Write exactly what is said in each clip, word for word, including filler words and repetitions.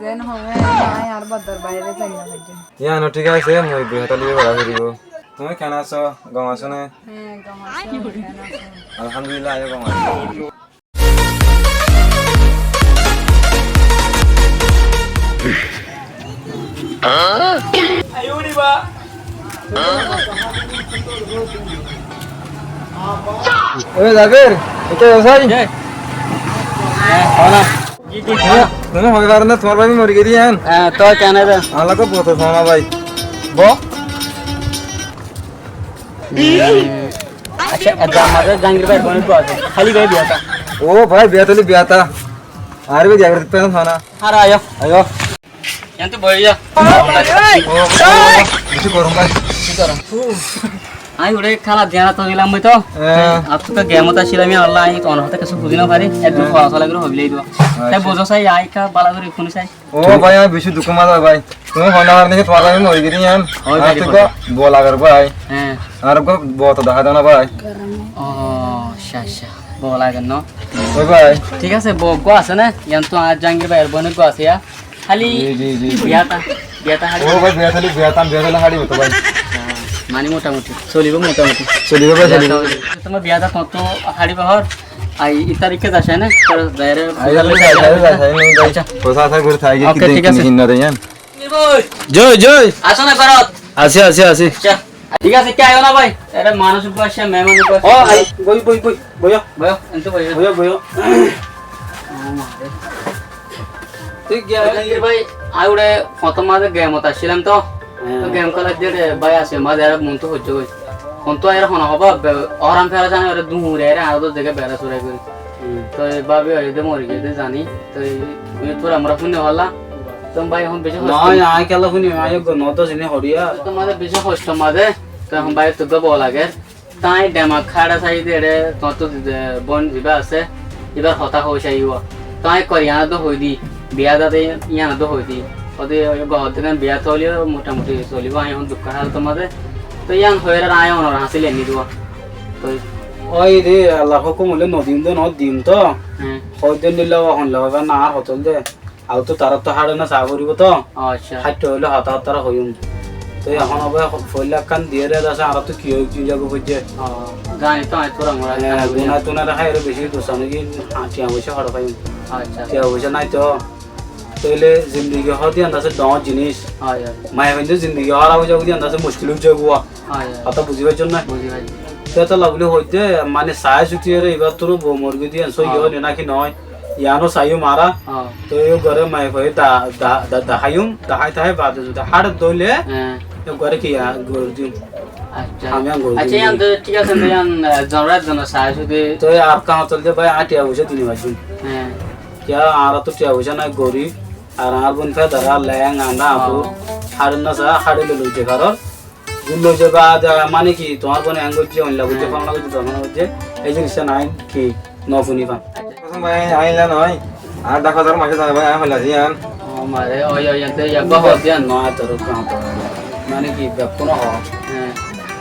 Zeén hoó, añí ar boddor baire zai no faijjum. Yían ó thík asé, mui dui hotá loi gora foribó. Tuñí keén asó? Gom asó né? Hé, gom así, tuñí keén asó? Alhamdulillah, añí ó gom así. Ói, Zabir, ita asó né? Ki? Hé, hoó na. Ki, ki, hoó na. Tuñí hoi faro né, tuáñr bái mori giyé de yían? Hé, toi keén re? Añára kó bóut asé na bái. Bo? Accá, e gamma de Jahangir bái, boin uggwá asé. Háli bái biya ta. Ó bái, biya ta óile biya ta. Añáre bái biya gori dito na. Ara, aiyó. Aiyó. Yíantu boiyó. Ó, ó, ó, beci gorom bái. Beci gorom. Añí uçé kéla diya to dilam boi to. Hé. Ar to game ot accílam, añí online, to onor hotá kessú buzí no fari. Ekdom hé. Fora sala gori hoibilai dibo. Accá. Te buzo sai, añí ekka bála gori fúni sai. Ó bái, añí beci duk maze bái. Tuñí hoi no faro né ki, tuáñr bái mori giyé de yían. Ói, añár bái, to bái. Uggwá bo lager bái. Hé. Añár uggwá bo to dahá de na bái. Ó, accá, accá. Bo lager no? Ói bái. Thík asé, bo uggwá asé né? Yíantu añár Jahangir báiyor boin uggwá asé yá. Háli ji, ji, ji, ji. Biya ta, biya ta háli. Ó bái, biya ta óile biya ta, biya ta óile háli óito bái. Accá, mani motamuti. Solibo motamuti. Solibo bái, biya ta solibo. Óile. Tuáñr biya ta tuáñr to háli bái hoór. Ai, itarik ke zasai na? Tor zaire. Ai, zaire, zaire, zaire, zaire, zaire. Accá. Kotá asé gori táki. Oke, ki de, thík asé. Ki de, ki de, ki de, ki de, ki de. Joi, joi. Asó na górot? Así, así, así. Accá. Thík asé, ki aiyó na bái? Ere manúc uggwá asé, meheman uggwá asé. Ó, ai, boi, boi, boi, boiyó. Boiyó, ente boiyó. Boiyó, boiyó. Ó, ma re. Thík asé. Jahangir bái, añí uçé foñtóm maze game ot accílam to. Hé. To game kéla de re bái asé, maze ere muntu hoijjé goi. Foñtóm ere hono hoba, be-, oram fera zane ere duñre ere añára to zege bera surai gori. Hmm. To e bábi ói de mori giyé de zani. To e, e tura mura fúnne holla. Tuáñr bái ehón beci hosto. Noó, añí kiyólla fúnim, añí eggúa noó to sini horiya. Tuáñr maze beci hosto maze, to ehón bái tuáñr bái bóla lager. Tañí demak háça sai de ere, tuáñr to de boin ziba asé, ibar hotá hoi sai uwa. Tañí kori yián to hoi di, biya dade yián to hoi di. Ode eggúa hotá de biya toliyo motamuti solibo, añí ehón dukko hálot maze. To yián hoi ere añí onor hañsé leni duwa. To ói de, Allar hókum óile no dim de, no dim to. Hmm. Hoi de nilla wa hon la hoiba na ar hotol de. Ago to tará to háçe na saá foribo to. Ó, accá. Háitto óile hotá hotá hoiyum. To ehón óibo foila ekkán diyére de asé, añára to ki ói ki zago foijjé. Ó, zani to añí tura mura. Hé, guna tuna raha ere beci dusán óiye, tiañ foicá hora faiyum. Ó, accá. Tiañ foicá nái to. Tóile zindigi hoó de yián asé doñr jinis. Ó, iya. Maiyafuain zindigi hóraf ói zago de yián asé muckil ói zago. Ó, iya. Hotá buzi faijjó né? Buzi faijjó. Te tolla buli hoidde, mane saái suti ere ibar turu bou mori giyé de yián sóiyi ó ne náki noó? Yiáno saiyum añára. Ó. Toi yó gore maiyafuaye da-, da-, da-, daháiyum, dahái tahái baade zodi háçe dóile, hé, yó gore ki yián gori diyum. Accá. Ham yián gori diyum. Accá, yián to thík asé, yián, eh, zonor zonor saái suti. Toi ar kaam tolde bái, añára tiañ foicá di no faijjum. Hé. Kiyá añára to tiañ foicá nái, gorib. Ar añár boin fedara, leng, añára añár, háçe no saá, háçe loi loi zai faror. Loi zai baade, mane ki, tuáñr boine eén goijjé, oinla goijjé, hé, fólana goijjé, dómana goijjé, ei jinis nái ki, no fúni fán. Kosóm bái, añí la noó. Ar dá fazar mace zai bái, añí hoila ziyan. Ó mare, ói, ói, ente yabba hoó ziyan. No, añí toré kañto. Mane ki, bekkúne hoó. Hé.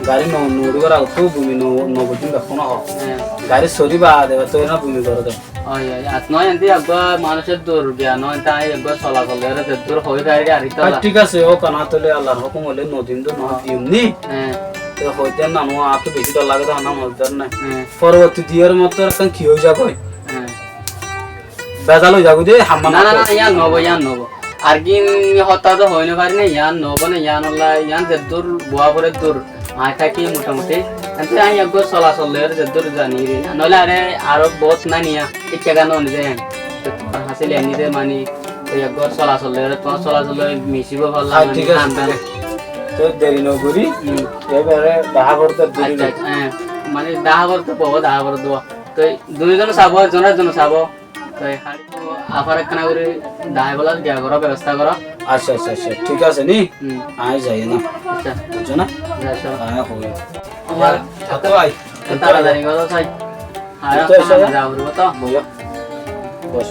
Gari no, no uçíbar agottú bumi no, no goijjum bekkúne hoó. Hé. Gari sori baade, ebar tóile na bumi goré de. Ói, ói, ar noó, ente eggúa manúic dur biya noó, ente añí eggúa sola soli ore zeddur hoi fari ar itolla. Ar thík asé, ó kaná tóile Allar hókum óile no dim de, no diyum ni. Hé. Te hoiddé na, no, añáttu beci dhor lage de, honna hoiddé na. Hé. Foroborti diyar mottor ekkán ki ói zagói? Hé. Bezal ói zagói de, hamma na, na, na, yián no óibo, yián no óibo. Ar gin hotá to hoi no fari na, yián no óibo na, yián olla, yián zeddur bua fore dur. Añí táki motamuti. Ente añí eggúa sola sol loiyóre zeddur zani re. Noóile are aró bout nai niya. Ek jaga no nize. Tuáñr hasil emnite mani, oi eggúa sola sol loiyóre, tuáñr sola sol loi misibo falla. Añí mani thík asé, hándan. Thík asé. Toi deri no gorí. Hmm. Ebare dahá goré de deri. Accá, no. Hé. Mani dahá goré de bobo, dahá goré de bobo. Toi dui zone sabo, zone zone sabo. Toi hári to afar ekkána gorí dahái bolla giya goró, bebosta goró. Accá, accá, accá. Thík asé ni? Hmm. Añí zai na. Accá. Buijjó na? Zai, accá. Añí hoi. Amar ya, eto, eto taratari goró sai. Añí ekkána zai foribo to. Boiyó. Bos.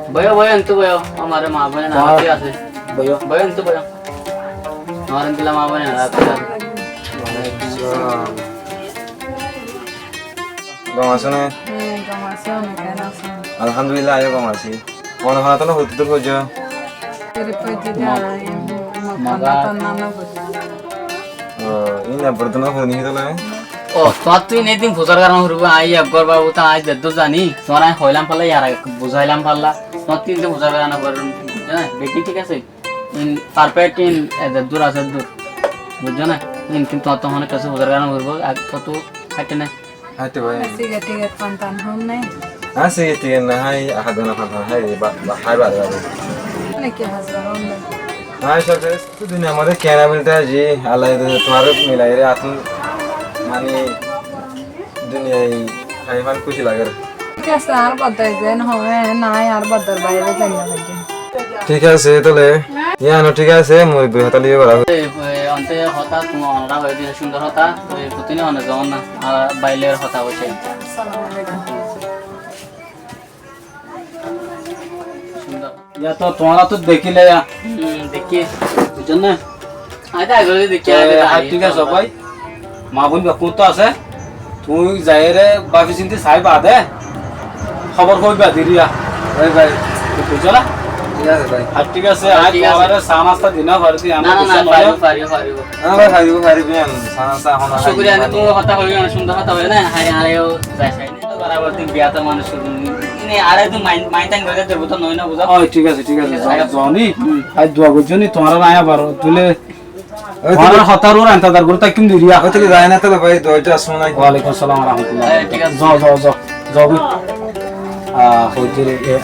Boiyó, boiyó, entu boiyó. Amar ma boin añára asé. Boiyó. Boiyó, entu boiyó. Amar endilla ma boin añára asé. Walaikum salam. Gom asó né? Hé, gom así, ónor keén asó? Alhamdulillah, añíyo gom así. Mone hoó na, tuñí hoddúr foijjó? Ó, ín abbár dóna fore niki tole? Ó, tuáñttú ín eddin fusár gorá foribó, añí eggwar babu tá añí zeddúr zani, tuáñre añí hoilám falla, yar age buzáilam falla, tuáñttú ín eddin fusár gorá foribó, buijjó né? Beki thík asé? Ín perfect, ín eddúr asé eddúr, buijjó né? Ín kintu tuáñttú hono kessú fusár gorá foribó, ag-, tuáñttú háite né? Háite bái. Sigeret tigeret fan tan hon né? Añí sigeret tigeret no hái, háduna fan tan hái, ba, ba, hái bade bade. Mane ki hás gorón né? Añí sób hes, tu duniyar modde kiyá no milta ji, Allah ede tuáñre milaiyé re, atún mane duniyai hái fan kúci lager. Thík asé, añár baddar zen hoó, e, nai, añár baddar baire zen no hoó. Thík asé, tóile. Yíano thík asé, murubbi hotá loi gora. E, e, onte hotá tuáñra hoiyé de cúndor hotá, e, kutúne one zon na, a, bailor hotá hoiyé. Assalamu alaikum. Cúndor. Yá to tuáñra to dekíle yá. Hmm, dekí. Buijjó né? Añí to age dekí, e, añí to ar dekí, thík asé, bái. Maa boin bekkún to asé. Tuñí zaiyóre báfi sinti sai bade hóbor hoiba diriya. Bái, bái. Buijjó né? Thík asé, bái. Ar thík asé, ar añí thík asé. Tuáñre sá nasta di no fari de, na, na, na, faribó, faribó, faribó. Na, bái, faribó, faribó, sá nasta hon. Cúkuriya, mane, tuñí hotá hoiyó, cúndor hotá hoiyó né, hái, hái, ó, zai, zai. Barabar din biya to manúc, ine, ar ek din main, main tain gorí debo to, noi na, buzó? Ó, thík asé, thík asé. Thík asé, zo-, thík asé. Zoni? Hmm. Ar dua goijjó ni, tuáñra añí abar, tóile, ó, tuáñra tóile hotár uore intezar gorí táikkum diriya. Ó, tóile zai na, tóile bái, dua goijjó, assalamu alaikum. Wa alaikum assalam wa rahmatullah. E, thík asé. Zo, zo, zo, zo, bái. A, hoitó re, e.